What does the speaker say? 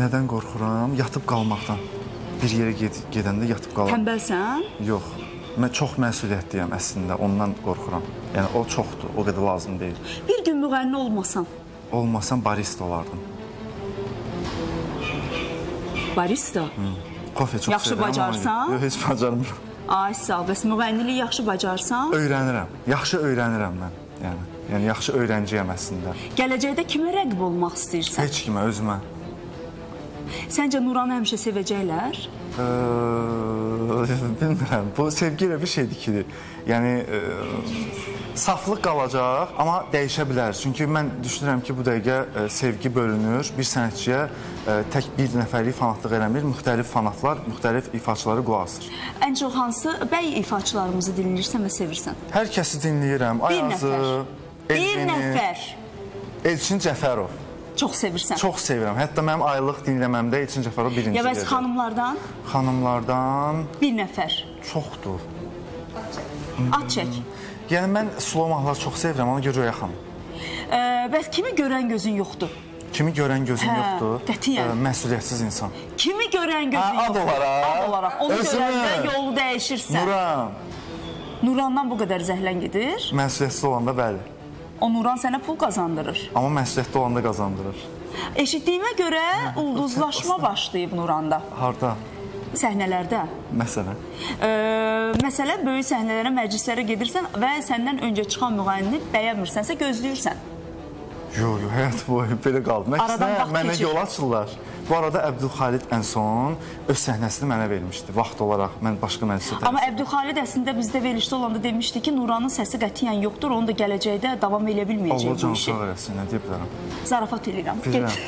Nədən qorxuram? Yatıb qalmaqdan. Bir yerə gedəndə yatıb qalıram. Tənbəlsən? Yox. Mən çox məsuliyyətliyəm əslində, ondan qorxuram. Yəni o çoxdur, o qədər lazım deyil. Bir gün müğənni olmasan, Olmasam barista olardım. Barista? Kofe çox Yaxşı sevirəm. Amma bacarsan? yox, heç bacarmıram. Ay sağ ol. Bəs müğənnilik yaxşı bacarsan? Öyrənirəm. Yaxşı öyrənirəm mən. Yəni yaxşı öyrənciyəm əslində. Gələcəkdə kimə rəqib olmaq istəyirsən? Heç kimə, özümə. Səncə Nuranı həmişə sevəcəklər? Bilmirəm. Bu sevgi elə bir şeydir ki, yəni saflıq qalacaq, amma dəyişə bilər. Çünki mən düşünürəm ki, bu dəqiqə sevgi bölünür. Bir sənətçiyə tək bir nəfərlik fanatlıq eləmir, müxtəlif fanatlar, müxtəlif ifaçılara qulaq asır. Ən çox hansı bəy ifaçılarımızı dinləyirsən və sevirsən? Hər kəsi dinləyirəm. Bir Ayazı, nəfər. Bir Elvini, nəfər. Elçin Cəfərov. Çox sevirsən. Çox sevirəm. Hətta mənim aylıq dinləməmdə Elçin Cəfərov birinci Ya bəs yerdə. xanımlardan Xanımlardan bir nəfər. çoxdur. At çək. Yəni mən slow mahnılar çox sevirəm, ona görə Röya xanım. Bəs kimi görən gözün yoxdur? Kimi görən gözüm Hə, yoxdur. Qətiyyən. Məsuliyyətsiz insan. Kimi görən gözün Hə, ad yoxdur? olaraq. Ad olaraq. Onu Özümü. görəndə yolu dəyişirsən. Nuran. Nurandan bu qədər zəhlən gedir. Məsuliyyətsiz olanda bəli. O Nuran sənə pul qazandırır. Amma məsuliyyətli olanda qazandırır. Eşitdiyimə görə ulduzlaşma başlayıb Nuranda. Harda? Səhnələrdə. Məsələn. Məsələn, böyük səhnələrə, məclislərə gedirsən və səndən öncə çıxan müğənnini bəyənmirsənsə gözləyirsən. Yox, yox, həyat boyu belə qaldım. Aradan Əksinə vaxt mənə keçir. yol açırlar. Bu arada Əbdülxalid ən son öz səhnəsini mənə vermişdi. Vaxt olaraq mən başqa məclisdə. Amma Əbdülxalid əslində bizdə verilişdə olanda demişdi ki, Nuranın səsi qətiyyən yoxdur, onu da gələcəkdə davam eləyə bilməyəcək Allah bu can işi. sağ eləsin, nə deyə bilərəm. Zarafat eləyirəm. Bilirəm. Get.